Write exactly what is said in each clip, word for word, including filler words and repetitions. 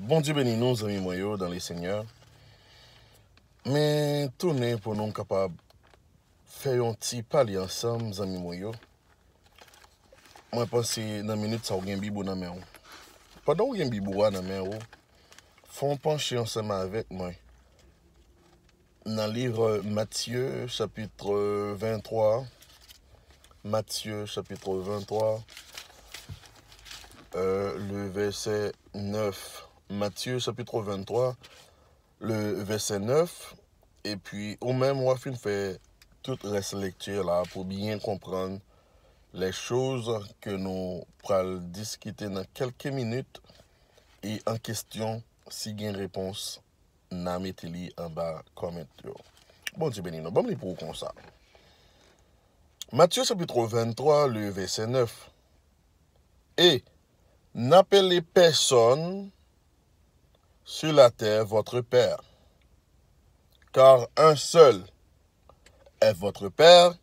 Bondye beni nou, zanmi mwen yo, dans le Seigneur. Men tounen pou nou kapab fè yon ti pale ansanm, zanmi mwen yo. Mwen panse nan minit sa ou gen Bib ou nan men w. Pandan ou gen Bib ou a nan men ou, fè w panche ansanm avèk mwen nan liv Matye, chapit venntwa. Matye, chapit venntwa, euh, le vèsè nèf. Matye, chapit venntwa, le vèsè nèf. Epi, ou menm, w a fin fè tout rès lekti la pou byen konprann les choses ke nou pral diskite nan kèlke minit. E an kesyon, si gen repons, n a mete li anba kòmantè yo. Bondye beni nou. Ban m li pou ou konsa. Matye chapit venntwa, le vèsè nèf. Et n'appelez personne sur la terre votre Père, car un seul est votre Père,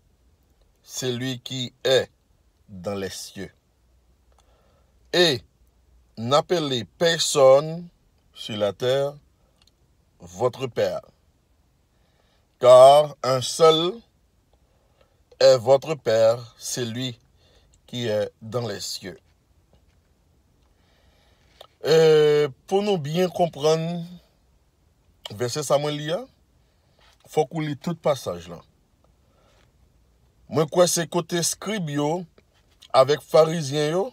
celui qui est dans les cieux. Et n'appelez personne sur la terre votre Père, car un seul est votre Père, celui qui est dans les cieux. E, pou nou byen konprann vèsè sa mwen li a, fòk ou li tout pasaj lan. Mwen kwè se kote skrib yo avèk farizyen yo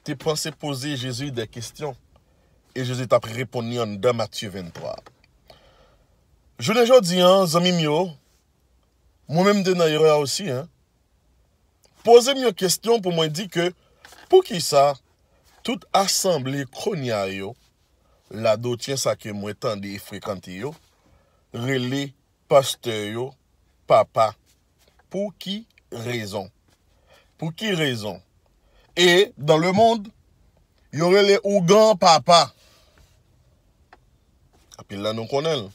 te panse poze Jezi de kesyon. E Jezi t ap reponn li anndan Matye venntwa. Jounen jodi an, zanmi m yo, mwen menm m te nan erè a osi, en. Poze m yon kesyon pou mwen di ke poukisa tout asanble kounye a yo, ladotyen sa ke mwen tande e frekante yo, rele pastè yo papa. Pou ki rezon? Pou ki rezon? E dans le monde, yo rele ougan papa. Anpil nan nou konnen l.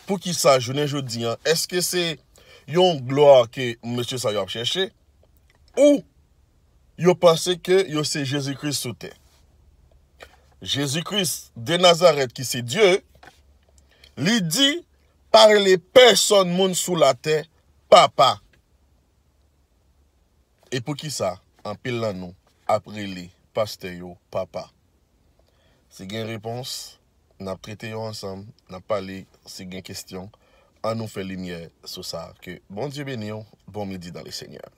Poukisa jounen jodi an, èske se yon glwa ke mesye sa yo ap chèche? Ou yo panse ke yo se Jezi Kris sou tè? Jezi Kris de Nazarèt ki se Dye, li di, pa rele pèsonn moun sou latè papa. E poukisa anpil nan nou ap rele pastè yo papa? Si gen repons, n ap trete yo ansanm, n ap pale, si gen kesyon, ann nou fè limyè sou sa. Ke Bondye beni w, bon midi dans le Seigneur.